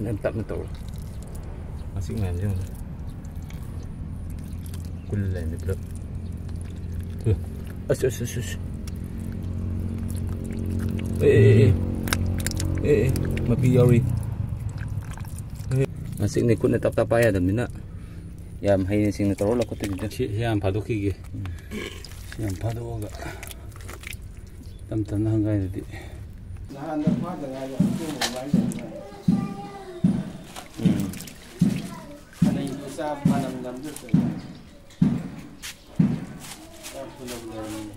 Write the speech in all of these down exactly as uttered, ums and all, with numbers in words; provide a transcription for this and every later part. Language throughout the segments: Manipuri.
ꯅꯪ ꯇꯞꯅ ꯇꯧꯔꯣ꯫ ꯉꯥꯆꯤꯛ ꯃꯌꯥꯝꯁꯦ ꯌꯦꯡꯉꯨ꯫ ꯀꯨꯜ ꯂꯩꯔꯝꯃꯦ ꯄꯨꯂꯞ꯫ ꯑꯁ, ꯑꯁ, ꯑꯁ, ꯑꯁ꯫ ꯑꯦ, ꯑꯦ, ꯑꯦ꯫ ꯑꯦ, ꯑꯦ, ꯃꯄꯤ ꯌꯥꯎꯔꯤ꯫ ꯑꯦ, ꯉꯥꯆꯤꯛꯅꯦ, ꯈꯨꯠꯅ ꯇꯞ ꯇꯞ ꯄꯥꯏ ꯌꯥꯗꯕꯅꯤꯅ꯫ ꯌꯥꯝ ꯍꯩꯅ ꯁꯤꯡꯅ ꯇꯧꯔ ꯂꯧꯈꯠꯇꯣꯏꯅꯤꯗ꯫ ꯁꯤ, ꯁꯤ ꯍꯥꯟꯅ ꯐꯥꯗꯣꯛꯈꯤꯒꯦ꯫ ꯎꯝ꯫ ꯁꯤ ꯍꯥꯟꯅ ꯐꯥꯗꯣꯛꯑꯒ ꯇꯞ ꯇꯞꯅ ꯍꯪꯒꯥꯏꯔꯗꯤ꯫ ꯅꯍꯥꯟꯗ ꯐꯥꯗ ꯉꯥꯏꯔꯤ, ꯑꯃꯨꯛꯇ ꯑꯃꯨꯛ ꯑꯗꯨꯃꯥꯏꯅ ꯇꯧꯕ ꯌꯥꯏ꯫ ꯎꯝ꯫ ꯈꯅꯩꯗꯨ ꯆꯥ ꯃꯅꯝ ꯅꯝꯖꯜꯂꯛꯇꯅ꯫ ꯆꯥꯛ ꯄꯨꯅꯝ ꯂꯩꯔꯝꯃꯤ꯫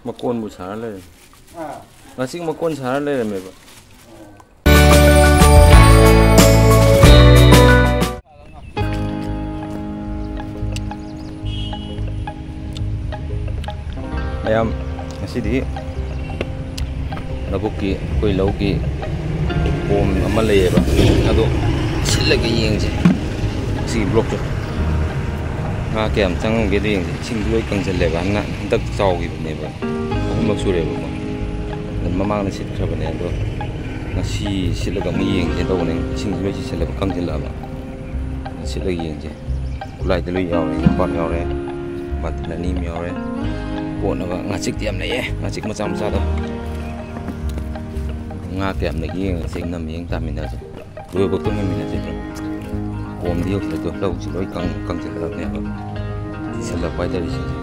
ꯃꯀꯣꯟꯕꯨ ꯁꯥꯔ ꯂꯩꯔꯦ꯫ ꯑꯥ꯫ ꯉꯁꯤ ꯃꯀꯣꯟ ꯁꯥꯔ ꯂꯩꯔꯝꯃꯦꯕ꯫ ꯑꯣ꯫ ꯃꯌꯥꯝ, ꯉꯁꯤꯗꯤ ꯂꯧꯕꯨꯛꯀꯤ, ꯑꯩꯈꯣꯏ ꯂꯧꯒꯤ ꯀꯣꯝ ꯑꯃ ꯂꯩꯌꯦꯕ, ꯑꯗꯣ ꯁꯤꯠꯂꯒ ꯌꯦꯡꯁꯦ꯫ ꯁꯤꯒꯤ ꯕ꯭ꯂꯣꯛꯇꯣ ꯉꯥ ꯀꯌꯥꯝ ꯆꯪꯉꯝꯒꯦꯗꯣ ꯌꯦꯡꯁꯦ꯫ ꯏꯁꯤꯡꯁꯨ ꯂꯣꯏ ꯀꯪꯁꯜꯂꯦꯕ, ꯍꯟꯗꯛ, ꯍꯟꯗꯛ ꯆꯥꯎꯈꯤꯕꯅꯦꯕ, ꯑꯍꯨꯝꯂꯛ ꯁꯨꯔꯦꯕꯀꯣ꯫ ꯑꯗꯨ ꯃꯃꯥꯡꯗ ꯁꯤꯠꯈ꯭ꯔꯕꯅꯦ, ꯑꯗꯣ ꯉꯁꯤ ꯁꯤꯠꯂꯒ ꯑꯃꯨꯛ ꯌꯦꯡꯁꯦ ꯇꯧꯕꯅꯦ꯫ ꯏꯁꯤꯡꯁꯨ ꯂꯣꯏ ꯆꯤꯁꯜꯂꯦꯕ, ꯀꯪꯁꯤꯜꯂꯛꯑꯕ꯫ ꯁꯤꯠꯂꯒ ꯌꯦꯡꯁꯦ꯫ ꯈꯨꯠꯂꯥꯏꯗ ꯂꯣꯏ ꯌꯥꯎꯔꯦ, ꯌꯣꯝꯄꯥꯛ ꯌꯥꯎꯔꯦ, ꯕꯥꯇꯤꯟ ꯑꯅꯤ ꯑꯃ ꯌꯥꯎꯔꯦ꯫ ꯀꯣꯠꯅꯕ ꯉꯥꯆꯤꯛꯇꯤ ꯌꯥꯝ ꯂꯩꯌꯦ, ꯉꯥꯆꯤꯛ ꯃꯆꯥ ꯃꯆꯥꯗꯣ꯫ ꯉꯥ ꯀꯌꯥꯝ ꯂꯩꯒꯦ ꯌꯦꯡꯉꯁꯦ, ꯅꯝ ꯌꯦꯡ ꯇꯥꯃꯤꯟꯅꯁꯦ꯫ ꯂꯣꯏꯕꯧꯇ ꯉꯥꯏꯃꯤꯟꯅꯁꯦ꯫ ꯀꯣꯝꯗꯤ ꯌꯧꯁꯤꯜꯂꯛꯇꯣ, ꯂꯧꯁꯤ ꯂꯣꯏ ꯀꯪ-, ꯀꯪꯁꯤꯜꯂꯛꯑꯕꯅꯦꯕ꯫ ꯁꯤꯜꯂꯛꯄ ꯍꯥꯏꯇꯥꯔꯦ ꯏꯁꯤꯡꯁꯦ꯫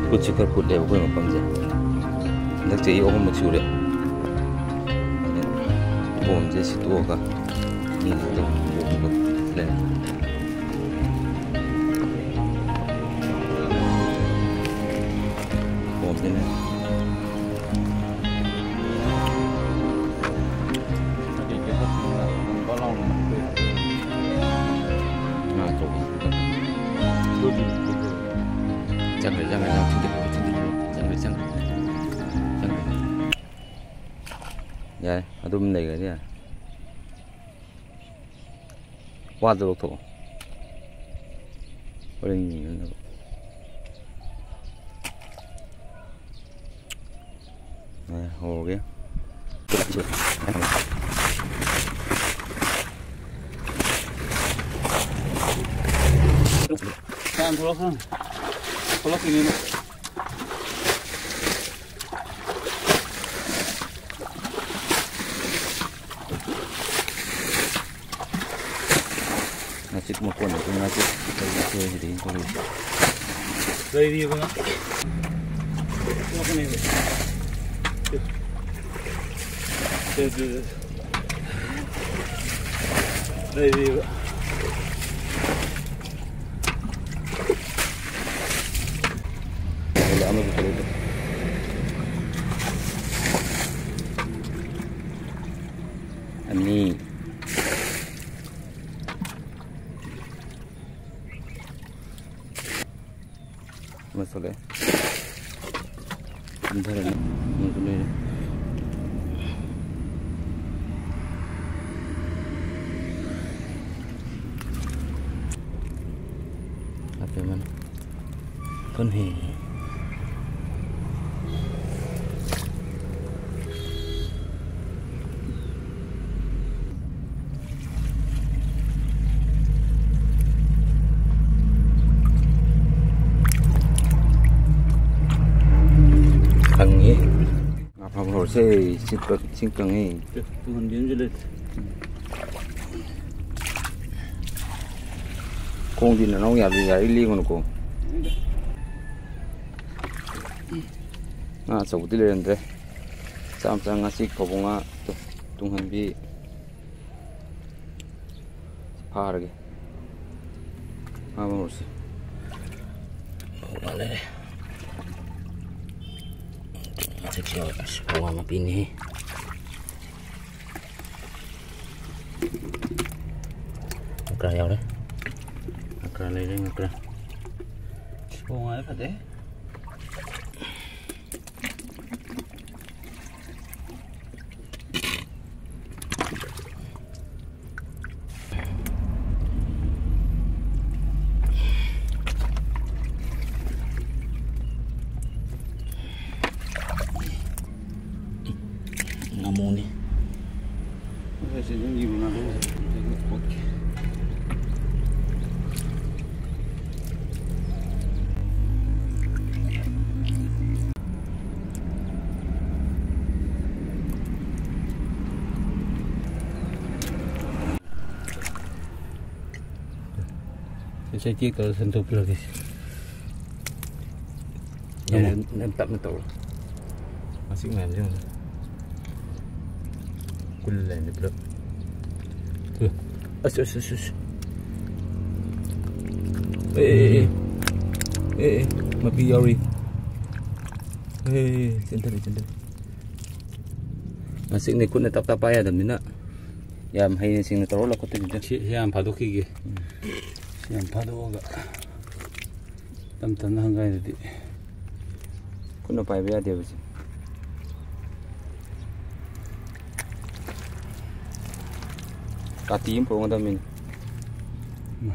ꯀꯨꯠꯁꯨ ꯈꯔ ꯀꯨꯠꯂꯦꯕ ꯑꯩꯈꯣꯏ ꯃꯐꯝꯁꯦ꯫ ꯍꯟꯗꯛ ꯆꯍꯤ ꯑꯍꯨꯝꯂꯛ ꯁꯨꯔꯦ꯫ ꯀꯣꯝꯁꯦ ꯁꯤꯠꯇꯣꯛꯑꯒ ꯃꯤꯁꯤꯡꯗꯣ ꯌꯣꯛꯄꯗꯣ ꯂꯩ꯫ ꯀꯣꯝꯁꯤꯅ ꯉꯥ ꯑꯆꯧꯕꯁꯤꯗ ꯆꯪꯈ꯭ꯔꯦ, ꯆꯪꯈ꯭ꯔꯦ, ꯆꯪꯈ꯭ꯔꯦ, ꯊꯤꯟꯖꯤꯜꯂꯨꯔꯣ, ꯊꯤꯟꯖꯤꯜꯂꯨꯔꯣ꯫ ꯆꯪꯈ꯭ꯔꯦ, ꯆꯪꯈ꯭ꯔꯦ꯫ ꯆꯪꯈ꯭ꯔꯦ꯫ ꯌꯥꯔꯦ, ꯑꯗꯨꯝ ꯂꯩꯈ꯭ꯔꯗꯤ ꯌꯥꯔꯦ꯫ ꯋꯥꯗꯣ ꯂꯧꯊꯣꯛꯑꯣ꯫ ꯍꯣꯔꯦꯟ ꯌꯦꯡꯅꯅꯕ꯫ ꯍꯧꯔꯒꯦ꯫ ꯇꯥꯟ ꯊꯣꯛꯂꯛꯈ꯭ꯔꯣ꯫ ꯊꯣꯛꯂꯛꯈꯤꯅꯤ꯫ ꯉꯥꯆꯤꯛ ꯃꯀꯣꯟ ꯑꯗꯨ ꯉꯥꯆꯤꯛ ꯂꯩꯔꯤ ꯁꯤꯗꯒꯤ ꯊꯣꯛꯂꯛꯏꯁꯦ꯫ ꯂꯩꯔꯤꯕ ꯉꯥ-, ꯊꯣꯛꯂꯛꯀꯅꯦꯕ꯫ ꯁꯦ, ꯁꯦ, ꯁꯦ, ꯁꯦ꯫ ꯂꯩꯔꯤꯕ꯫ ꯑꯃꯁꯨ ꯊꯣꯛꯂꯛꯏ꯫ ꯑꯅꯤ꯫ ꯑꯃ ꯊꯣꯛꯂꯛꯑꯦ꯫ ꯀꯨꯝꯊꯔꯅꯤ꯫ ꯑꯃꯁꯨ ꯂꯩꯔꯦ꯫ ꯍꯥꯄꯦꯃꯟ꯫ ꯀꯟꯍꯦ꯫ ꯈꯪꯉꯤ꯫ ꯉꯥ ꯐꯥꯕ ꯍꯧꯔꯁꯦ꯫ ꯏꯁꯤꯡ ꯀ-, ꯏꯁꯤꯡ ꯀꯪꯉꯤ꯫ ꯇꯨꯡꯍꯟꯕꯤ ꯑꯃꯁꯨ ꯂꯩ꯫ ꯈꯣꯡꯗꯤ ꯅꯅꯥꯎ ꯌꯥꯗꯦ, ꯌꯥꯔꯤ ꯂꯦꯡꯒꯅꯨꯀꯣ꯫ ꯉꯥ ꯑꯆꯧꯕꯗꯤ ꯂꯩꯔꯝꯗ꯭ꯔꯦ꯫ ꯃꯆꯥ ꯃꯆꯥ ꯉꯥꯆꯤꯛ ꯐꯥꯎꯕ ꯉꯥ ꯇꯨ-, ꯇꯨꯡꯍꯟꯕꯤ꯫ ꯐꯥꯔꯒꯦ꯫ ꯐꯥꯕ ꯍꯧꯔꯁꯤ꯫ ꯐꯧ ꯃꯥꯜꯂꯦ꯫ ꯍꯧꯖꯤꯛꯁꯦ ꯑꯁ ꯐꯧ ꯃꯄꯤꯅꯤꯍꯦ꯫ ꯉꯀ꯭ꯔꯥ ꯌꯥꯎꯔꯦ꯫ ꯉꯀ꯭ꯔꯥ ꯂꯩꯔꯦ, ꯉꯀ꯭ꯔꯥ꯫ ꯑꯁ ꯐꯧ ꯉꯥꯏ ꯐꯖꯩ꯫ ꯆꯩꯇꯦꯛ ꯇꯧꯔ ꯁꯟꯗꯣꯛꯄꯤꯔꯒꯦ꯫ ꯌꯥꯔꯦ, ꯅꯪ ꯇꯞꯅ ꯇꯧꯔꯣ꯫ ꯃꯁꯤꯡ ꯃꯌꯥꯝꯁꯦ ꯌꯦꯡꯉꯨ꯫ ꯀꯨꯜ ꯂꯩꯔꯝꯃꯦ ꯄꯨꯂꯞ꯫ ꯇꯨ꯫ ꯑꯁ, ꯑꯁ, ꯑꯁ, ꯑꯁ꯫ ꯑꯦ, ꯑꯦ, ꯑꯦ꯫ ꯑꯦ, ꯑꯦ꯫ ꯃꯄꯤ ꯌꯥꯎꯔꯤ꯫ ꯑꯦ, ꯆꯦꯟꯊꯔꯦ, ꯆꯦꯟꯊꯔꯦ꯫ ꯃꯁꯤꯡꯅꯤ ꯈꯨꯠꯅ ꯇꯞ ꯇꯞ ꯄꯥꯏ ꯌꯥꯗꯕꯅꯤꯅ꯫ ꯌꯥꯝ ꯍꯩꯅ ꯁꯤꯡꯅ ꯇꯧꯔ ꯂꯧꯈꯠꯇꯣꯏꯅꯤꯗ꯫ ꯁꯤ, ꯁꯤ ꯍꯥꯟꯅ ꯐꯥꯗꯣꯛꯈꯤꯒꯦ꯫ ꯎꯝ꯫ ꯁꯤ ꯍꯥꯟꯅ ꯐꯥꯗꯣꯛꯑꯒ ꯇꯞ ꯇꯞꯅ ꯍꯪꯒꯥꯏꯗꯗꯤ꯫ ꯈꯨꯠꯅ ꯄꯥꯏꯕ ꯌꯥꯗꯦꯕ ꯁꯤ꯫ ꯀꯥꯇꯤ ꯑꯃ ꯄꯨꯔꯛꯀꯗꯕꯅꯤꯅꯦ꯫ ꯎꯝ꯫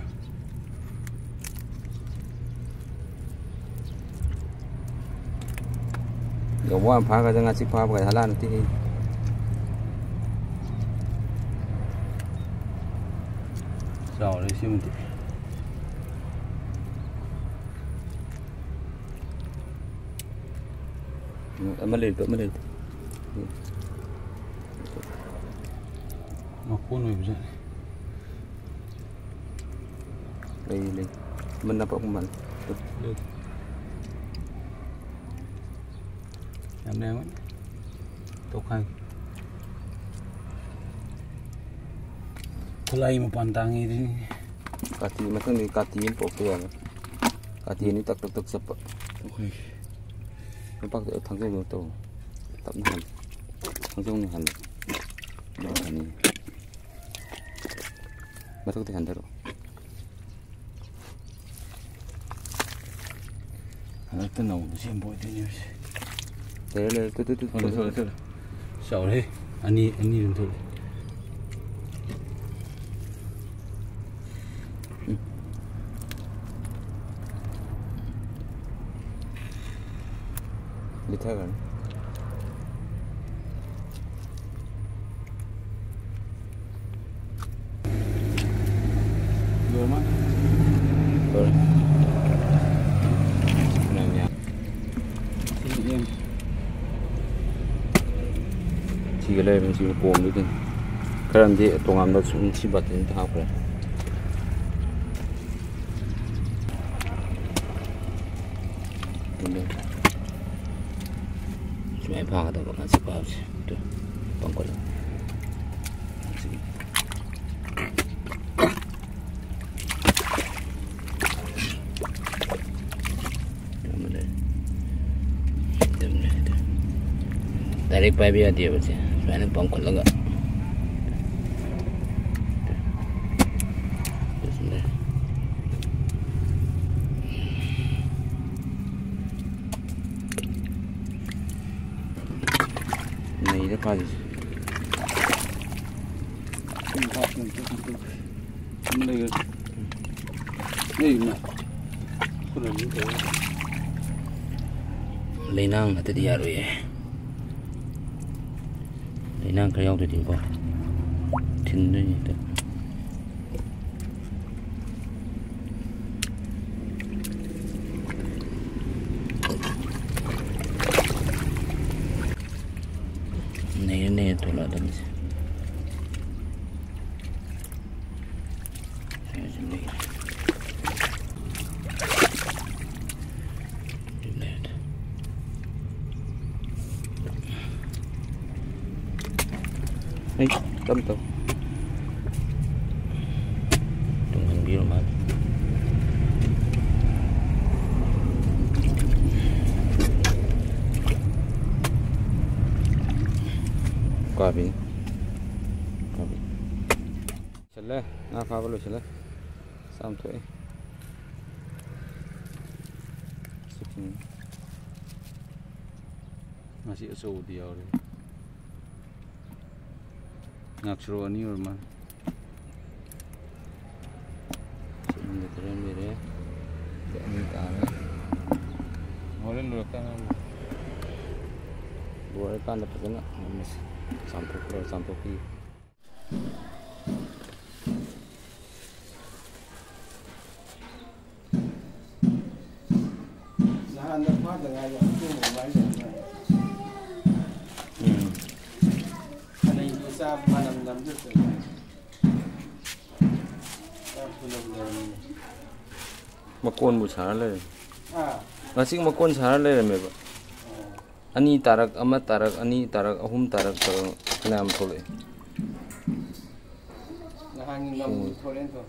ꯌꯥꯝ ꯋꯥꯅ ꯐꯥꯈ꯭ꯔꯗ ꯉꯥꯆꯤꯛ ꯐꯥꯕꯒ ꯍꯂꯥ ꯅꯠꯇꯦꯍꯦ꯫ ꯆꯥꯎꯔꯦ ꯁꯤꯃꯗꯤ꯫ ꯎꯝ, ꯑꯃ ꯂꯩꯔꯤꯗꯣ, ꯑꯃ ꯂꯩꯔꯤꯗꯣ꯫ ꯎꯝ꯫ ꯃꯀꯣꯟ ꯑꯣꯏꯕꯖꯥꯠꯅꯤ꯫ ꯂꯩ, ꯂꯩ꯫ ꯃꯅꯥ ꯄꯥꯛꯄ ꯃꯥꯜꯂꯦ꯫ ꯂꯩ꯫ ꯌꯥꯝ ꯂꯩꯔꯝꯒꯅꯤ꯫ ꯇꯣꯈꯥꯏ꯫ ꯈꯨꯠꯂꯥꯏ ꯃꯄꯥꯟ ꯇꯥꯡꯉꯤꯗꯨꯅꯤ꯫ ꯀꯥꯇꯤ, ꯃꯊꯪꯗꯤ ꯀꯥꯇꯤ ꯑꯃ ꯄꯨꯔꯛꯄ ꯌꯥꯔꯦ꯫ ꯀꯥꯇꯤ ꯑꯅꯤ ꯇꯛ ꯇꯛ ꯇꯛ ꯆꯠꯄ꯫ ꯇꯣꯈꯥꯏ꯫ ꯂꯨꯄꯥ ꯊꯥꯡꯖꯧꯗꯣ ꯇꯧ꯫ ꯇꯞꯅ ꯍꯜꯂꯨ꯫ ꯊꯥꯡꯖꯧꯅ ꯍꯜꯂꯨ꯫ ꯌꯥꯔꯅꯤ꯫ ꯃꯊꯛꯇ ꯍꯟꯊꯔꯛꯑꯣ꯫ ꯍꯟꯗꯛꯇ ꯅꯧꯅ ꯁꯦꯝꯕ ꯑꯣꯏꯗꯣꯏꯅꯦꯕ ꯁꯦ꯫ ꯂꯩꯔꯦ, ꯂꯩꯔꯦ꯫ ꯇꯨ, ꯇꯨ, ꯇꯨ, ꯊꯣꯛꯂꯦ, ꯇꯨ꯫ ꯊꯣꯛꯂꯦ, ꯊꯣꯛꯂꯦ꯫ ꯆꯥꯎꯔꯦ꯫ ꯑꯅꯤ, ꯑꯅꯤ ꯑꯗꯨꯝ ꯊꯣꯛꯂꯦ꯫ ꯎꯝ꯫ ꯂꯤꯊꯈ꯭ꯔꯅꯤ꯫ ꯂꯣꯏꯔꯦ꯫ ꯐꯅꯌꯥꯝ ꯌꯥꯝ꯫ ꯁꯤꯒ ꯂꯩꯔꯝꯃꯤ ꯁꯤ ꯀꯣꯝꯗꯨꯗꯅꯤ꯫ ꯈꯔ ꯑꯃꯗꯤ ꯇꯣꯉꯥꯟꯕ ꯁꯨꯝ ꯁꯤ ꯕꯥꯇꯤꯟꯗ ꯍꯥꯞꯈ꯭ꯔꯦ꯫ ꯁꯨꯃꯥꯏꯅ ꯐꯥꯒꯗꯕ ꯉꯥꯁꯤ ꯐꯥꯕꯁꯦ꯫ ꯇꯨ, ꯄꯪꯈꯠꯂꯣ꯫ ꯗꯥꯏꯔꯦꯛ ꯄꯥꯏꯕ ꯌꯥꯗꯦꯕ ꯁꯦ, ꯁꯨꯃꯥꯏꯅ ꯄꯥꯡꯈꯠꯂꯒ꯫ ꯅꯩꯔꯦ ꯐꯥꯔꯤꯁꯦ꯫ ꯂꯩꯅꯥꯡ ꯅꯠꯇꯗꯤ ꯌꯥꯔꯣꯏꯌꯦ꯫ ꯂꯩꯅꯥꯡ ꯈꯔ ꯌꯥꯎꯗ꯭ꯔꯗꯤꯀꯣ ꯊꯤꯟꯗꯣꯏꯅꯤ ꯍꯦꯛꯇ꯫ ꯅꯩꯔꯦ, ꯅꯩꯔꯦ, ꯊꯣꯛꯂꯛꯑꯗꯕꯅꯤꯁꯦ꯫ ꯁꯤꯁꯨ ꯅꯩꯔꯦ꯫ ꯑꯩ ꯇꯞ ꯇꯞ ꯇꯨꯡꯍꯟꯕꯤꯔꯣ ꯃꯥꯅ꯫ ꯀꯥꯕꯤ꯫ ꯀꯥꯕꯤ꯫ ꯂꯣꯏꯁꯤꯜꯂꯦ꯫ ꯉꯥ ꯐꯥꯕ ꯂꯣꯏꯁꯤꯜꯂꯦ꯫ ꯆꯥꯝꯊꯣꯛꯑꯦ꯫ ꯉꯁꯤ ꯑꯆꯧꯕꯗꯤ ꯌꯥꯎꯔꯦ꯫ ꯉꯥꯛꯁ꯭ꯔꯣ ꯑꯅꯤ ꯑꯣꯏꯔ ꯃꯥꯜꯂꯦ꯫ ꯁꯤꯃꯗꯤ ꯈꯔ ꯂꯩꯔꯦ꯫ ꯁꯤ ꯑꯅꯤ ꯇꯥꯔꯦ꯫ ꯍꯣꯔꯦꯟ ꯂꯣꯏꯔꯀꯥꯟꯗ ꯂꯣꯏꯔꯀꯥꯟꯗ ꯐꯖꯅ ꯉꯝꯃꯁꯤ꯫ ꯆꯥꯝꯊꯣꯛꯄ ꯆꯥꯝꯊꯣꯛꯄꯤ꯫ ꯅꯍꯥꯟꯗ ꯐꯥꯗ ꯉꯥꯏꯔꯤ ꯑꯇꯣꯡꯕ ꯑꯗꯨꯃꯥꯏꯅ ꯇꯧꯗꯅ꯫ ꯎꯝ꯫ ꯈꯅꯩꯗꯨ ꯆꯥꯕ ꯃꯅꯝ ꯅꯝꯖꯗꯅ꯫ ꯆꯥꯛ ꯄꯨꯅꯕ ꯂꯩꯔꯝꯃꯤ꯫ ꯃꯀꯣꯟꯕꯨ ꯁꯥꯔ ꯂꯩꯔꯦ꯫ ꯑꯥ꯫ ꯃꯆꯤꯛ ꯃꯀꯣꯟ ꯁꯥꯔ ꯂꯩꯔꯝꯃꯦꯕ꯫ ꯑꯅꯤ ꯇꯥꯔꯛ, ꯑꯃ ꯇꯥꯔꯛ, ꯑꯅꯤ ꯇꯥꯔꯛ, ꯑꯍꯨꯝ ꯇꯥꯔꯛ ꯇꯧꯔꯒ ꯐꯅꯌꯥꯝ ꯊꯣꯛꯂꯛꯑꯦ꯫ ꯅꯍꯥꯟꯒꯤ ꯉꯥꯃꯨ ꯊꯣꯔꯦꯟꯗꯣ꯫